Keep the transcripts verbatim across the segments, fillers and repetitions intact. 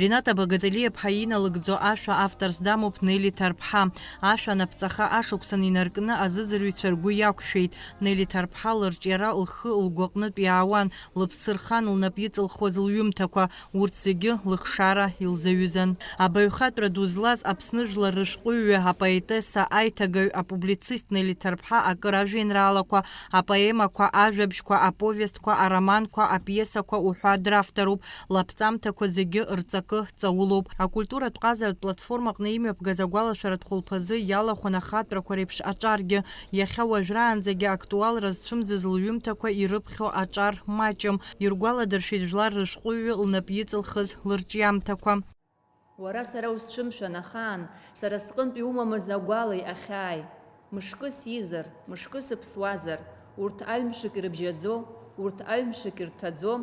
Рината Багаталиа-ԥҳа иналыгӡо ашәа авторс дамоуп Нели Ҭарԥҳа. Ашәа анаԥҵаха ашықәсан инаркны азыӡырҩцәа ргәы иақәшәеит. Нели Ҭарԥҳа лырҿиара лхы лгәаҟнытә иаауан, лыԥсы рхан лнап иҵылхуаз лҩымҭақәа, урҭ зегьы лыхшара илзаҩызан. Абаҩхатәра ду злаз Аԥсны жәлар рышәҟәыҩҩы, апоетесса, аиҭагаҩ, апублицист Нели Ҭарԥҳа акыр ажәеинраалақәа, апоемақәа, ажәабжьқәа, аповестқәа, ароманқәа, апиесақәа уҳәа дравторуп. Лаԥҵамҭақәа зегьы рҵакы ҵаулоуп. Акультуратә ҟазаратә платформаҟны имҩаԥгаз агәалашәаратә хәылԥазы иалахәын ахатәрақәа реиԥш аҿаргьы. Иахьа уажәраанӡагьы актуалра зцәымӡыз лҩымҭақәа ирыԥхьо аҿар маҷым. Иргәаладыршәеит жәлар рышәҟәыҩҩы лнап иҵылхыз лырҿиамҭақәа. Уара сара усцәымшәан ахаан, сара сҟынтә иумамыз агәалеи ахьааи. Мышкы сизар, мышкы сыԥсуазар, урҭ аҩмшык ирыбжьаӡо, урҭ аҩмшык ирҭаӡо,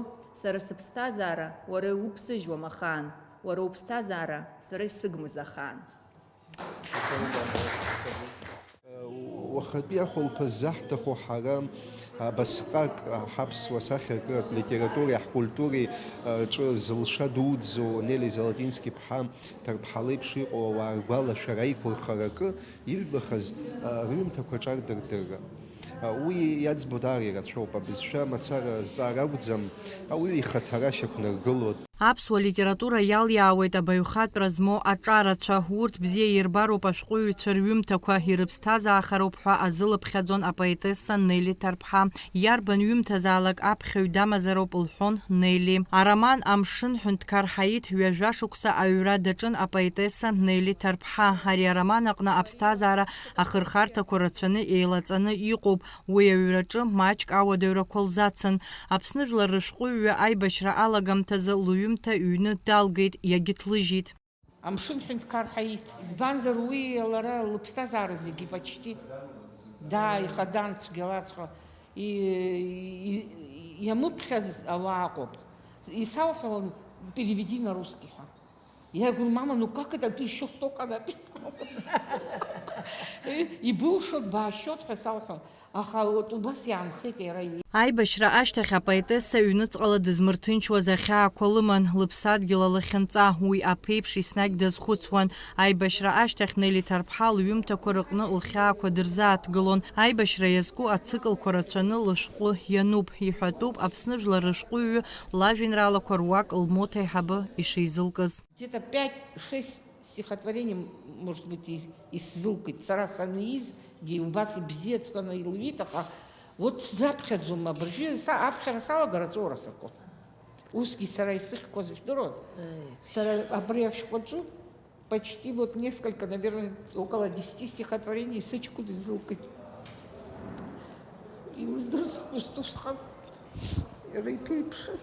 сара сыԥсҭазаара уара иуқәсыжьуам ахаан, уара уԥсҭазаара сара исыгмыз ахаан. Уахатәи ахәылԥаз заҳҭаху ҳара абасҟак ҳаԥсуа сахьаркыратә литературеи ҳкультуреи рҿы зылша дуӡӡоу Нели Золотински-ԥҳа Ҭарԥҳа леиԥш иҟоу ауаа ргәалашәара аиқәырхара акы ирбахаз рҩымҭақәа аҿар дырдырра. Уи иаӡбо даара ирацәоуп, абызшәа мацара зҵаара акәӡам, ауаҩы ихаҭара шьақәнаргылоит. Аԥсуа литература иалиаауеит абаҩхатәра змоу аҿарацәа, урҭ бзиа ирбароуп ашәҟәыҩҩцәа рҩымҭақәа, ирыԥсҭазаахароуп ҳәа азылыԥхьаӡон апоетесса Нели Ҭарԥҳа. Иарбан ҩымҭазаалак аԥхьаҩ дамазароуп лҳәон Нели. Ароман Амшын ҳәынҭқар ҳаиҭ ҩажәа шықәса аҩра даҿын апоетесса Нели Ҭарԥҳа. Ари ароман аҟны аԥсҭазаара ахырхарҭақәа рацәаны еилаҵаны иҟоуп. Уи аҩраҿы маҷк ауадаҩрақәа лзацын. Аԥсны жәлар рышәҟәыҩҩы аибашьра алагамҭазы лҩымҭа ҩны далгеит, иагьыҭлыжьит. Амшын ҳәынҭқар ҳаиҭ, избанзар уи лара лыԥсҭазаара зегьы почти, даа, ихадан цәгьалаҵәҟьа, и, и, иамыԥхьаз ауаа ыҟоуп. Исауҳәалон, переведи на русский ҳәа. Я говорю, мама, ну как это ты еще столько написала? Ибылшо дбаашьоит ҳәа сауҳәон, аха вот убас иаанхеит иара. Аибашьра ашьҭахь апоетесса ҩныҵҟала дызмырҭынчуаз ахьаақәа лыман, лыԥсадгьыл алахьынҵа, уи аԥеиԥш еснагь дазхәыцуан. Аибашьра ашьҭахь Нели Ҭарԥҳа лҩымҭақәа рыҟны лхьаақәа дырзааҭгылон. Аибашьра иазку ациклқәа рацәаны лышәҟәы иануп, иҳәатәуп Аԥсны жәлар рышәҟәыҩҩы лажәеинраалақәа руак лмоҭа аиҳабы ишизылкыз. Где-то пять-шесть стихотворений, может быть, и, исзылкит. Сара саниизгьы убас ибзиаҵәҟьаны илҩит, аха урҭ сзаԥхьаӡом абыржәы, са аԥхьара салагар аҵәуара сакәын. Усгьы сара исыхьқәаз жәдыруан. Сара абри ашәҟәаҿы почти вот несколько, наверное, около десяти стихотворений сыҷкәын изылкит. Илыздырӡом усҟан иара иԥеиԥшыз.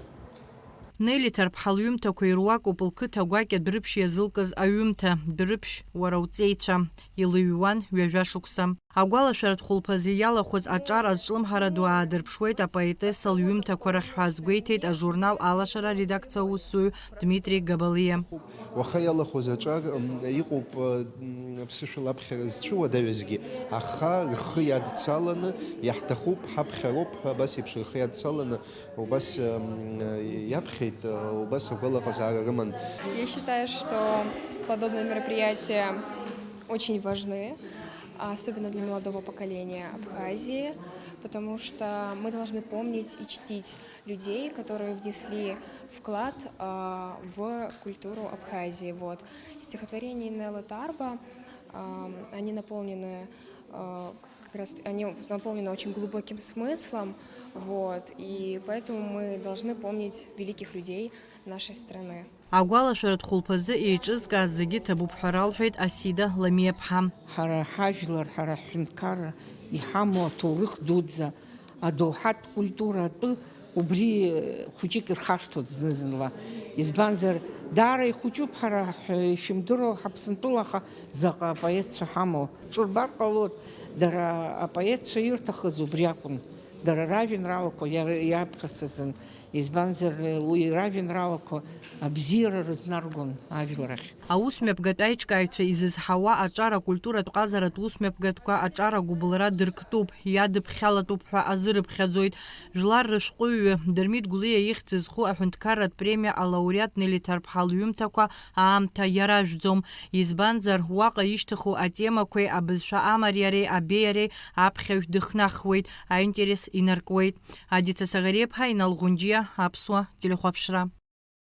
Нели Ҭарԥҳа лҩымҭақәа ируакуп лқыҭа гәакьа Дәрыԥшь иазылкыз аҩымҭа, Дәрыԥшь, уара уҵеицәа, илыҩуан ҩажәа шықәса. Агәалашәаратә хәылԥазы иалахәыз аҿар азҿлымҳара ду аадырԥшуеит апоетесса лҩымҭақәа рахь ҳәа азгәеиҭеит ажурнал Алашара аредакциа аусзуҩ Дмитри Габалиа. Уаха иалахәыз аҿар, м, иҟоуп, м, аԥсышәала аԥхьара зцәыуадаҩызгьы, аха рхы иадцаланы, иаҳҭахуп, ҳаԥхьароуп ҳәа абас еиԥш рхы иадцаланы убас, м, иаԥхьеит, убас агәалаҟазаара рыман. Я считаю, что подобные мероприятия очень важны, особенно для молодого поколения Абхазии, потому что мы должны помнить и чтить людей, которые внесли вклад, а, в культуру Абхазии. Вот. Стихотворения Неллы Тарба, а, они наполнены, а, как раз, они наполнены очень глубоким смыслом, вот, и поэтому мы должны помнить великих людей нашей страны. Агәалашәаратә хәылԥазы еиҿызкааз зегьы ҭабуп ҳәа ралҳәеит Асида Ламиаԥҳа. Ҳара ҳажәлар, ҳара ҳҳәынҭқарра иҳамоу аҭоурых дуӡӡа, адоуҳатә культура атәы убри хәыҷык ирхашҭуеит зны-зынла. Избанзар, даара ихәыҷуп ҳара ҳшәымдыруа ҳаԥсынтәыла, аха заҟа апоетцәа ҳамоу. Ҿырбар ҟалоит, дара апоетцәа ирҭахыз убри акәын. Дара ражәеинраалақәа иара иаԥхьацазын, избанзар, уи ражәеинраалақәа абзиара рызнаргон ажәлар ахь. Аусмҩаԥгатә аиҿкааҩцәа изызҳауа аҿар акультуратә ҟазаратә усмҩаԥгатәқәа аҿар агәыбылра дырктәуп, иадыԥхьалатәуп ҳәа азырыԥхьаӡоит. Жәлар рышәҟәыҩҩы Дырмит Гәлиа ихьӡ зху аҳәынҭқарратә премиа алауреат Нели Ҭарԥҳа лҩымҭақәа аамҭа иаражәӡом. Избанзар, уаҟа ишьҭыху атемақәеи абызшәа амариареи абеиареи аԥхьаҩ дыхнахуеит, аинтерес инаркуеит. Адица Саӷариаԥҳа, Инал Ӷәынџьиа, Аԥсуа телехәаԥшра.